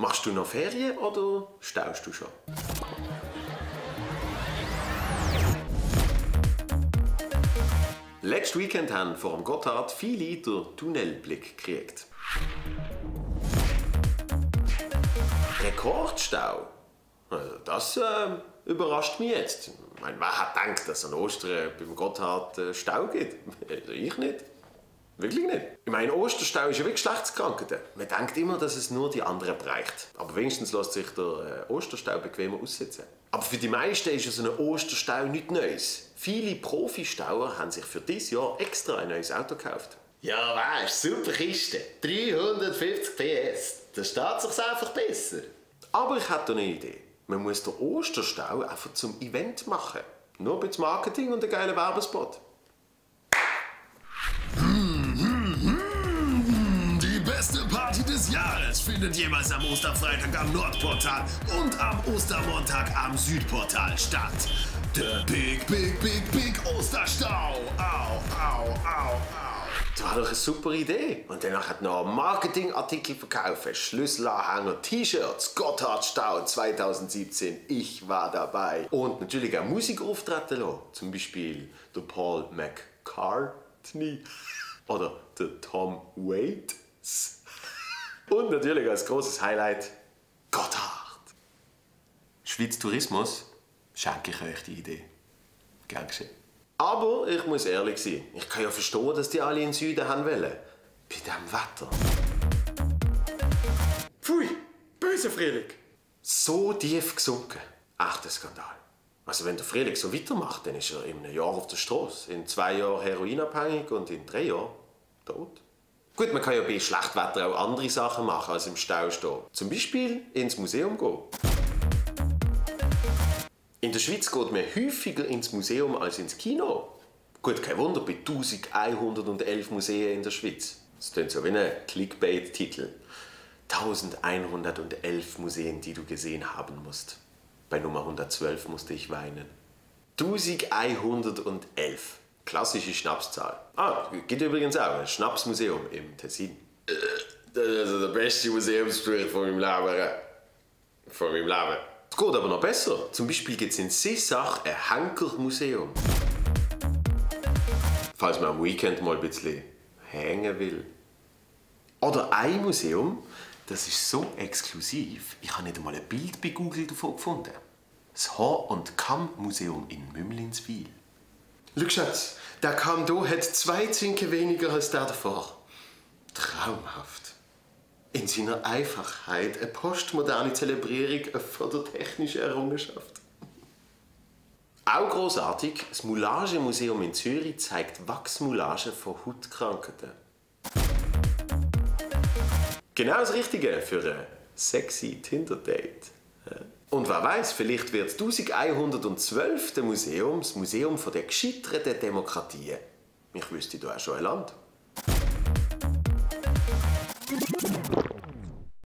Machst du noch Ferien oder staust du schon? Letztes Weekend haben vor dem Gotthard viele den Tunnelblick gekriegt. Rekordstau? Also das überrascht mich jetzt. Ich meine, wer hat gedacht, dass es an Ostern beim Gotthard Stau gibt? Also ich nicht. Wirklich nicht. Ich meine, Osterstau ist ja wie Geschlechtskrankheit. Man denkt immer, dass es nur die anderen bereicht. Aber wenigstens lässt sich der Osterstau bequemer aussitzen. Aber für die meisten ist so ein Osterstau nichts Neues. Viele Profi-Stauer haben sich für dieses Jahr extra ein neues Auto gekauft. Ja, weißt du, super Kiste. 350 PS. Da steht sich's einfach besser. Aber ich hätte eine Idee. Man muss den Osterstau einfach zum Event machen. Nur ein bisschen Marketing und einen geilen Werbespot. Die beste Party des Jahres findet jeweils am Osterfreitag am Nordportal und am Ostermontag am Südportal statt. Der Big Osterstau. Au, au, au, au. Das war doch eine super Idee. Und danach hat noch Marketingartikel verkaufen, Schlüsselanhänger, T-Shirts, Gotthardstau 2017. Ich war dabei. Und natürlich auch Musik auftreten lassen. Zum Beispiel der Paul McCartney oder der Tom Waits. Und natürlich als großes Highlight Gotthard. Schweiz Tourismus schenke ich euch die Idee. Gern geschehen. Aber ich muss ehrlich sein. Ich kann ja verstehen, dass die alle in den Süden haben wollen. Bei diesem Wetter. Pfui, böse Frühling. So tief gesunken. Echter Skandal. Also wenn der Frühling so weitermacht, dann ist er in einem Jahr auf der Straße, in 2 Jahren heroinabhängig und in 3 Jahren tot. Gut, man kann ja bei Schlechtwetter auch andere Sachen machen als im Stau stehen. Zum Beispiel ins Museum gehen. In der Schweiz geht man häufiger ins Museum als ins Kino. Gut, kein Wunder, bei 1111 Museen in der Schweiz. Das klingt so wie ein Clickbait-Titel. 1111 Museen, die du gesehen haben musst. Bei Nummer 112 musste ich weinen. 1111. Klassische Schnapszahl. Gibt übrigens auch ein Schnapsmuseum im Tessin. Das ist also der beste Museumsbesuch von meinem Leben. Es geht aber noch besser. Zum Beispiel gibt es in Sissach ein Henkermuseum. Falls man am Weekend mal ein bisschen hängen will. Oder ein Museum, das ist so exklusiv, ich habe nicht einmal ein Bild bei Google davon gefunden. Das Haar- und Kamm-Museum in Mümlinswil. Schau, Schatz, der Kamm hier hat 2 Zinken weniger als der davor. Traumhaft. In seiner Einfachheit eine postmoderne Zelebrierung von der technischen Errungenschaft. Auch grossartig, das Moulagenmuseum in Zürich zeigt Wachsmoulagen von Hautkrankheiten. Genau das Richtige für ein sexy Tinder-Date. Und wer weiß, vielleicht wird das 1112. Museum das Museum der gescheiterten Demokratien. Ich wüsste da auch schon ein Land.